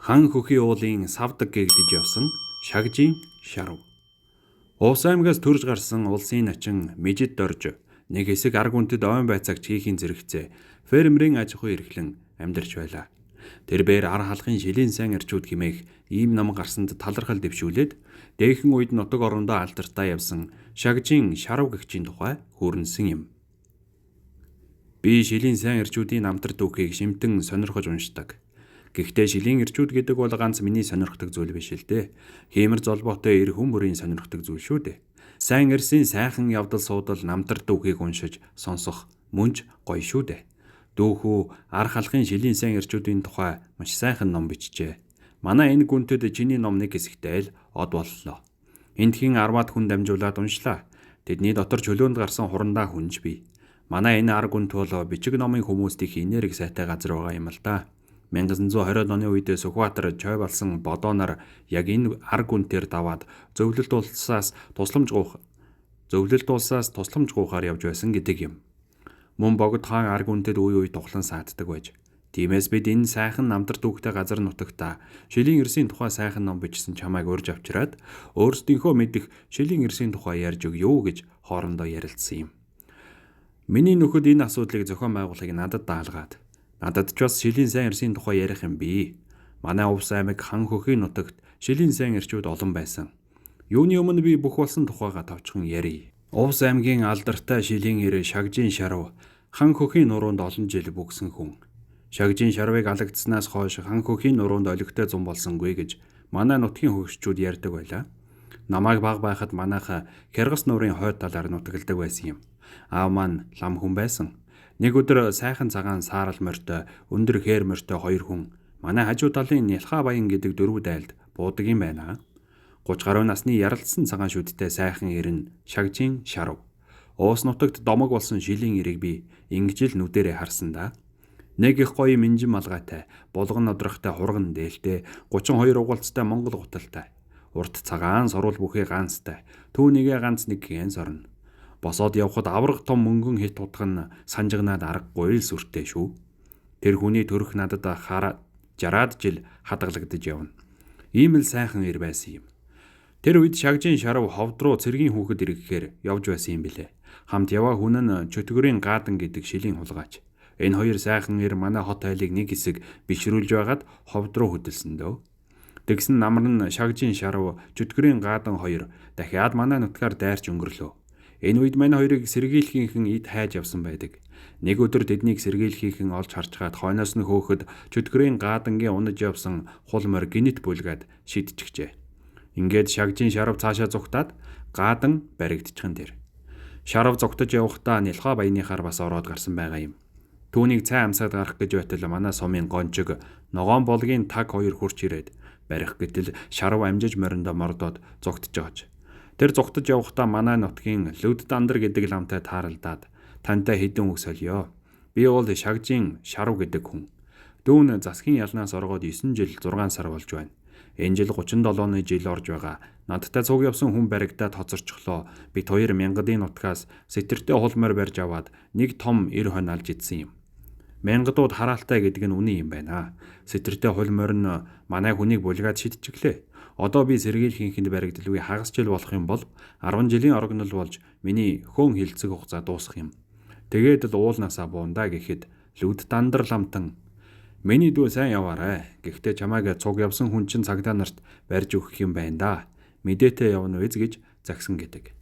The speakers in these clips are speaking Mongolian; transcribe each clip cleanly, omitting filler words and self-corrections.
Хан хөхий уулын савдаг гэгдэж явсан Шагжийн шарв. Увс аймгаас төрж гарсан улсын начин Мижид дорж нэг хэсэг арг үндэд ойн байцаагч хийхийн зэрэгцээ фермерийн аж ахуй эрхлэн амьдарч байлаа. Тэр бээр ар халахын шилийн сайн эрчүүд хэмээх ийм ном гарсанд талархал дэвшүүлээд дээхэн үед нутаг орондоо алдартай явсан Шагжийн шарв гэгчийн тухай хүүрнсэн юм. Би шилийн сайн эрчүүдийн намтар түүхийг шимтэн сонирхож уншдаг. Гэхдээ шилийн эрчүүд гэдэг бол ганц миний сонирхдаг зүйл биш л дээ. Хиймэр золбоотой эр хүн бүрийн сонирхдаг зүйл шүү дээ. Сайн эрсийн сайхан явдал суудал намтар түүхийг уншиж сонсох мөн ч гоё шүү дээ. Дүүхүү ар халахын шилийн сайн эрчүүдийн тухай маш сайхан ном бичжээ. Манай энэ гүнтэд чиний ном нэг хэсэгтэй л од боллоо. Эндхийн 10-аад хүн дамжуулаад уншлаа. Тэдний дотор чөлөөнд гарсан хурандаа хүнж бий. Манай энэ ар гүнт бол бичиг номын хүмүүст их энерги сайтай газар байгаа юм л да. 1920-од оны үед Сүхбаатар чой болсон бодооноор яг энэ ар гүнтээр даваад зөвлөлт улсаас тусламж гуйхаар явж байсан гэдэг юм. Мөн богд хаан ар гүнтэд үе үе тухлан сааддаг байж. Тиймээс бид энэ сайхан намдар түүхтэй газар нутагта шилийн эрсийн тухай сайхан ном бичсэн чамайг урьж авчираад өөрсдийнхөө мэдих шилийн эрсийн тухай ярьж өгье гэж хоорондоо ярилцсан юм. Миний нөхөд энэ асуудлыг зохион байгуулахыг надад даалгаад надад ч бас шилийн сайн эрсийн тухай ярих юм бий. Манай Увс аймаг хан хөхийн нутагт шилийн сайн эрчүүд олон байсан. Юуны өмнө би бүх болсон тухайга товчхон ярья. Увс аймгийн алдартай шилийн эр Шагжийн шарв хан хөхийн нуруунд олон жил бүгсэн хүн. Шагжийн шарвыг алагдсанаас хойш хан хөхийн нуруунд олигтой зун болсонгүй гэж манай нутгийн хөгшчүүд ярьдаг байлаа. Намайг бага байхад манайха Хяргас нуурын хойд талаар нутагладаг байсан юм. Аав маань лам хүн байсан. Нэг өдөр сайхан цагаан саарал морьтой, өндөр хээр морьтой хоёр хүн манай хажуу талын Нялхаа баян гэдэг дөрвөд айлд буудаг юм байна. 30 гаруй насны яралдсан цагаан шүдтэй сайхан эр нь Шагжийн шарв. Уус нутагт домог болсон шилийн эрийг би ингэж л нүдэрээ харсан да. Нэг их гоё минжин малгайтай, булган нодрохтой хурган дээлтэй, 32 угалцтай монгол гуталтай. Урт цагаан сурвал бүхий ганцтай, түүнийгээ ганц нэг гэн сорно. Босоод явхад авраг том мөнгөн хит утган санжигнаад аргагүй л сүртэй шүү. Тэр хүний төрөх надад хараа 60-аад жил хадгалагдаж явна. Ийм л сайхан эр байсан юм. Тэр үед Шагжийн шарв ховд руу цэргийн хүүхэд ирэхээр явж байсан юм билээ. Хамт яваа хүн нь чөтгөрийн гаадан гэдэг шилийн хулгайч. Энэ хоёр сайхан эр манай хот айлыг нэг хэсэг бишрүүлж байгаад ховд руу хөдөлсөн дөө. Тэгсэн намар нь Шагжийн шарв чөтгөрийн гаадан хоёр дахиад манай нутгаар дайрч өнгөрлөө. Энэ үед манай хоёрыг сэргийлэхийнхэн ид хайж явсан байдаг. Нэг өдөр тэднийг сэргийлэхийнхэн олж харчгаад хойноос нь хөөхөд чөтгөрийн гаадангийн унаж явсан хул морь гинэт бүлгээд шидчихжээ. Ингээд Шагжийн шарв цаашаа зугтаад гаадан баригдчихын тэр. Шарв зугтаж явахдаа Нялхаа баяныхаар бас ороод гарсан байгаа юм. Түүнийг цай амсаад гарах гэж байтал манай сумын гончиг ногоон болгийн таг хоёр хурч ирээд барих гэтэл шарв амжиж мориндоо мордоод зугтаж байгааж. Тэр зугтаж явахдаа манай нутгийн Лүд дандар гэдэг ламтай тааралдаад тантай хэдэн үг солиё. Би бол Шагжийн шарв гэдэг хүн. Дүүн засгийн ялнаас оргоод 9 жил 6 сар болж байна. Энэ жил 37 оны жил орж байгаа. Надтай цуг явсан хүн баригдаад хоцорчихлоо. Бид хоёр мянгадын нутгаас сэтэртэй хулмаар барьж аваад нэг том эр хонь алж идсэн юм. Мянгадууд хараалтай гэдэг нь үнэн юм байна. Сэтэртэй хул морь нь манай хүнийг булгаад шидчихлээ. Одоо би сэргийлэхийнхэнд баригдалгүй хагас жил болох юм бол 10 жилийн орогнол болж миний хөөн хилцэх хугацаа дуусах юм. Тэгээд л уулнаасаа буунда гэхэд Лүд дандар ламтан миний дүү сайн яваарай. Гэхдээ чамайг цуг явсан хүн чинь цагдаа нарт барьж өгөх юм байна да. Мэдээтэй явна үз гэж загсан гэдэг.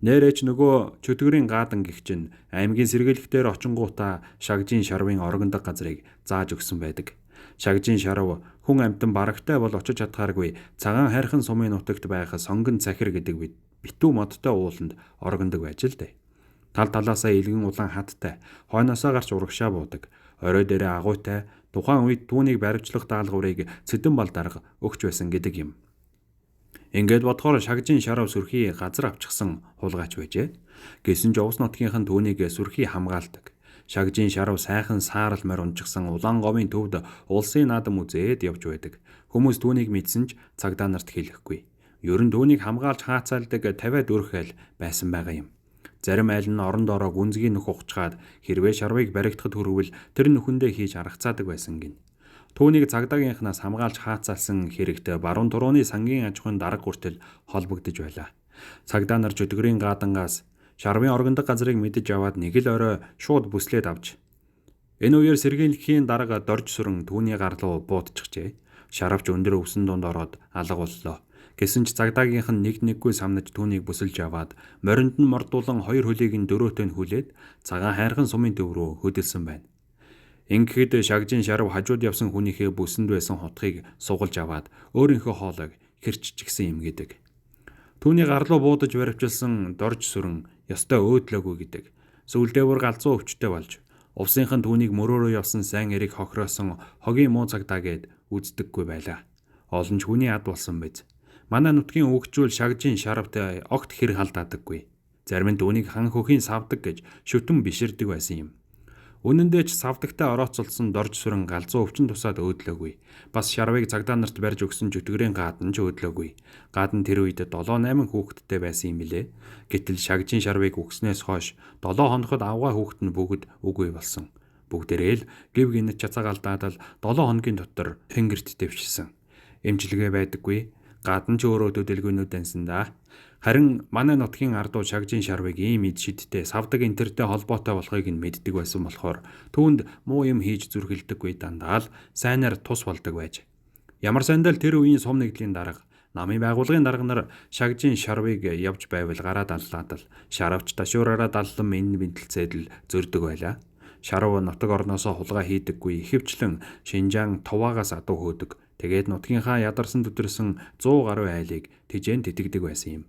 Нээрээч нөгөө чөтгөрийн гаадан гих чинь аймгийн сэргийлэхтэр очингуутаа Шагжийн шарвын орогндог газрыг зааж өгсөн байдаг. Шагжийн шарв хүн амьтан барагтай бол очиж чадхааргүй цагаан хайрхан сумын нутагт байх сонгон цахир гэдэг битүү модтой ууланд орогндог байж л дээ. Тал талаасаа илгэн улаан хаттай, хойноосоо гарч урагшаа буудаг. Орой дээрээ агуйтай, тухайн үед түүнийг баривчлах даалгаврыг Цэдэн бал дарга өгч байсан гэдэг юм. Ингээд бодохоор Шагжийн шарав сүрхий газар авчихсан хулгайч байжээ. Гэсэн ч Увс нутгийнхан түүнийг сүрхий хамгаалдаг. Шагжийн шарав сайхан саарал морь унчихсан улаан говийн төвд улсын наадам үзээд явж байдаг. Хүмүүс түүнийг мэдсэн ч цагдаа нарт хэлэхгүй. Ер нь түүнийг хамгаалж хаацаалдаг 50 дөрөх айл байсан байгаа юм. Зарим айл нь орон доороо гүнзгий нөх ухчгаад хэрвээ шарвыг баригдахад хүрвэл тэр нөхөндөө хийж аргацаадаг байсан гин. Түүнийг цагдаагийнхнаас хамгаалж хаацаалсан хэрэгт баруун турууны сангийн аж ахуйн дарга хүртэл холбогдож байлаа. Цагдаа нар чөтгөрийн гадангаас шарвын оргондог газрыг мэдэж аваад нэг л орой шууд бүслээд авч энэ үеэр сэргийлэхийн дарга дорж сүрэн түүний гар руу буудчихжээ. Шаравч өндөр өвсөн дунд ороод алга боллоо. Гэсэн ч цагдаагийнх нь нэг нэггүй самнаж түүнийг бүсэлж аваад моринд нь мордуулан хоёр хөлийг нь дөрөөтэй нь хүлээд цагаан хайрхан сумын төв рүү хөдөлсөн байна. Ингэхэд шагжин шарав хажууд явсан хүнийхээ бүсэнд байсан хутгийг сугалж аваад өөрийнхөө хоолойг хэрччихсэн юм гэдэг. Түүний гарлуу буудаж баривчилсан дорж сүрэн ёстой өөдлөөгүй гэдэг. Сүүлдээ бүр галзуу өвчтэй болж увсынх нь түүнийг мөрөөрөө явсан сайн эрийг хохироосон хогийн муу цагдаа гэд үздэггүй байлаа. Олон ч хүний ад болсон биз. Манай нутгийн өвгчүүл шагжин шаравт огт хэр халдаадаггүй. Зарим нь түүнийг хан хөхийн савдаг гэж шүтэн биширдэг байсан юм. Үнэн дээр ч савдагтай орооцолсон дорж сүрэн галзуу өвчин тусаад өөдлөөгүй. Бас шарвыг цагдаа нарт барьж өгсөн чөтгөрийн гадна ч өөдлөөгүй. Гадна тэр үед 7 8 хүүхэдтэй байсан юм билээ. Гэтэл шагжин шарвыг өгснээс хойш 7 хоногт авгаа хүүхэд нь бүгд үгүй болсон. Бүгдээрээ л гів гинэт чацааг алдаад л 7 хоногийн дотор тэнгэрт дэвшсэн. Эмчилгээ байдаггүй. Гадна ч өөрөө төдөлгөөнүүд дансан да. Харин манай нутгийн ардуу шагжин шарвыг ийм эд шидтэй савдаг энтертэй холбоотой болохыг нь мэддэг байсан болохоор түүнд муу юм хийж зүрхэлдэггүй, дандаа л сайнаар тус болдог байж. Ямар сандал тэр үеийн сум нэгдлийн дарга намын байгууллагын дарга нар шагжин шарвыг явж байвал гараа даллаад л шаравч ташуураараа даллан энэ бэнтэлцээд л зөрдөг байлаа. Шарав нутаг орноосоо хулгай хийдэггүй, ихэвчлэн Шинжаан Туваагаас адуу хөөдөг. Тэгээд нутгийнхаа ядарсан төдөрсөн 100 гаруй айлыг тэжээн тэтгдэг байсан юм.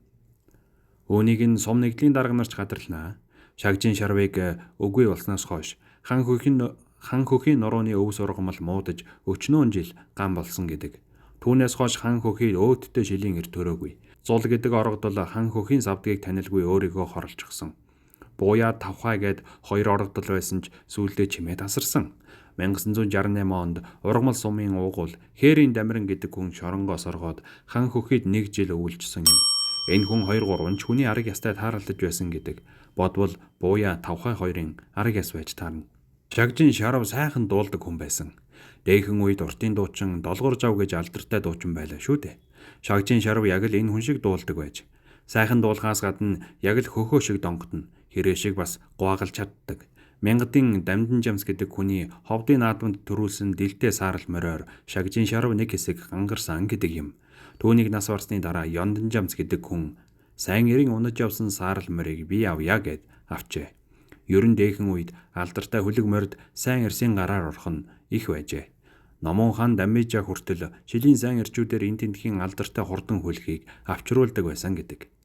Үүнийг нь сум нэгдлийн дарга нарч гадарлана. Шагжин шарвыг үгүй болсноос хойш хан хөхийн нурууны өв сургамал муудаж өчнөөн жил гам болсон гэдэг. Түүнээс хойш хан хөхий өөдтэй шилийн эр төрөөгүй. Зул гэдэг орогдол хан хөхийн савдгийг танилгүй өөрийгөө хорлочихсон. Бууяа тавхай гэд хоёр орогдол байсан ч сүүлдээ чимээ тасарсан. 1968 онд ургамал сумын уугуул Хээрийн Дамиран гэдэг хүн шоронгоос оргоод хан хөхийд нэг жил өвлжсөн юм. Энэ хүн 2 3 ч хүний арга ястай тааралдаж байсан гэдэг. Бодвол Бууяа тавхай хоёрын арга яс байж таарна. Шагжин шарав сайхан дуулдаг хүн байсан. Дээхэн үед уртын дуучин Долгор жав гэж алдартай дуучин байлаа шүү дээ. Шагжин шарав яг л энэ хүн шиг дуулдаг байж. Сайхан дуулахаас гадна яг л хөхөө шиг донготно. Хэрээ шиг бас гуагалж чаддаг. Мянгадын Дамдин жамс гэдэг хүний ховдын наадманд төрүүлсэн дилтэй саарал мориор шагжин шарав нэг хэсэг гангарсан гэдэг юм. Түүнийг нас барсны дараа Ёндан жамс гэдэг хүн сайн эрийн унаж явсан саарал морийг би авъя гэд авчээ. Ерөн дээхэн үед алдартай хүлэг морид сайн эрсийн гараар орох нь их байжээ. Номон хаан Дамижа хүртэл шилийн сайн эрчүүдээр энэ тентхийн алдартай хурдан хүлхийг авчруулдаг байсан гэдэг.